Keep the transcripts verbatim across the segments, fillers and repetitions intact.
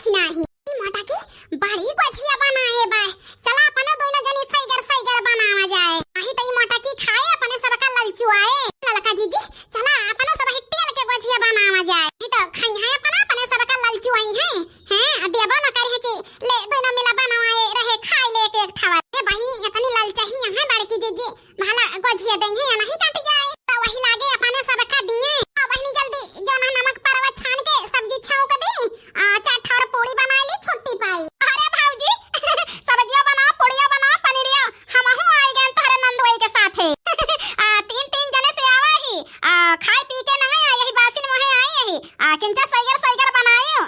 नाही, ई मोटकी बड़ी गोझिया बनाए बाय। चला अपने दोनों जनी सैगर सैगर बनावा जाए। नाही त ई मोटकी खाए अपने सबका ललचुआए। ललका जीजी, चला अपने सब हिट्टियल के गोझिया बनावा जाए। नाही त खाई है अपना, अपने सबका ललचुआई है। हैं, आ देबो न करी है कि ले दोनों मिला बनाए रहे, खाई ले एक एक ठवा। ए बहिनी, इतनी ललचही है बड़की जीजी, भला गोझिया देंगे या नहीं काट जाए। त वही लागे अपने सबका दिए। आ बहिनी जल्दी जौन है नमक परवा छान के सब्जी छौंक दी। आ चार ठौर पूड़ी बनाए ली, छुट्टी पाई। अरे भौजी, सब्जिया बनाओ, पूड़िया बनाओ, पनीरिया, हमहू आई गए तोहरे नंदोई के साथे। आ तीन तीन जने से आवा ही। आ खाए पी के ना आई, यही बासिन मोहे आई यही। आ किंचा सैगर सैगर बनायो।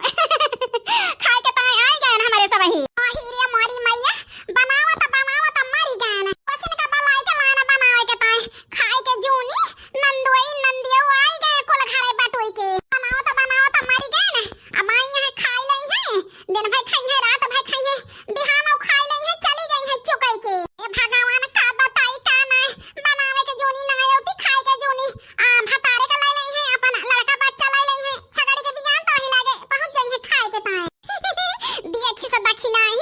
खाए के ताई आई गए हमरे सबही। आही रे मोरी मैया, बनावत बनावत मरी गए। पसिन का बलाई के लाना बनावे के ताई। खाए के जूनी, नंदोई नंदियो आई गए कुल घरे बटोई के। बनावत बनावत मरी गए। अब आई यहाँ खाई लई है। दिन भर खाई है, रात भर खाई है। बिहानो खाई लई है, चली गई है चुकई के। ए भगवान का बताई का ना, बनावे के जूनी ना होती, खाए के जूनी। आ भतारे का लाई लई है, अपन लड़का बच्चा लाई लई है। छगड़ी के बिहान तो ही लागे पहुँच जाई है खाए के ताई। दिए खिस दखिनाई,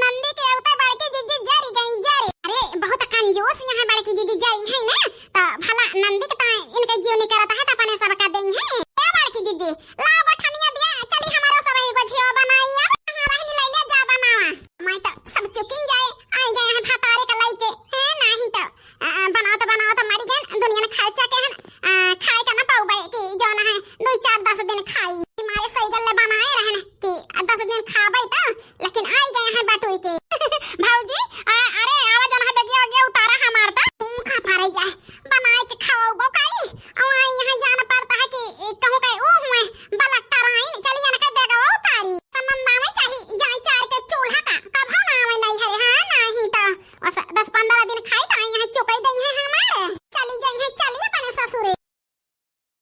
नंदी के अवते बड़की जीजी जरी गई जरी। अरे बहुत कंजूस यहाँ बड़की जीजी जाई है ना, त भला नंदी के ताई इनके जीव निकरत है त अपने सबका देई है। ए बड़की जीजी, लाओ गोठनिया दिया, चली हमारो सब एगो झियो बनाई। अब हाँ बहिनी, लइया जा बनावा। मैं तो सब चुकिन जाए, आई गए हैं भतारे का लइके। हैं, नाही तो, आ, बनाओ तो, बनाओ तो मरी गए, दुनिया में खर्चा के हन, आ, खाए का ना पाउबे कि जौन है दुई चार दस दिन खाई। मारे सही गल्ले बनाए रहन कि दस दिन खाबे तो, लेकिन आई गए हैं बटुई के। भौजी,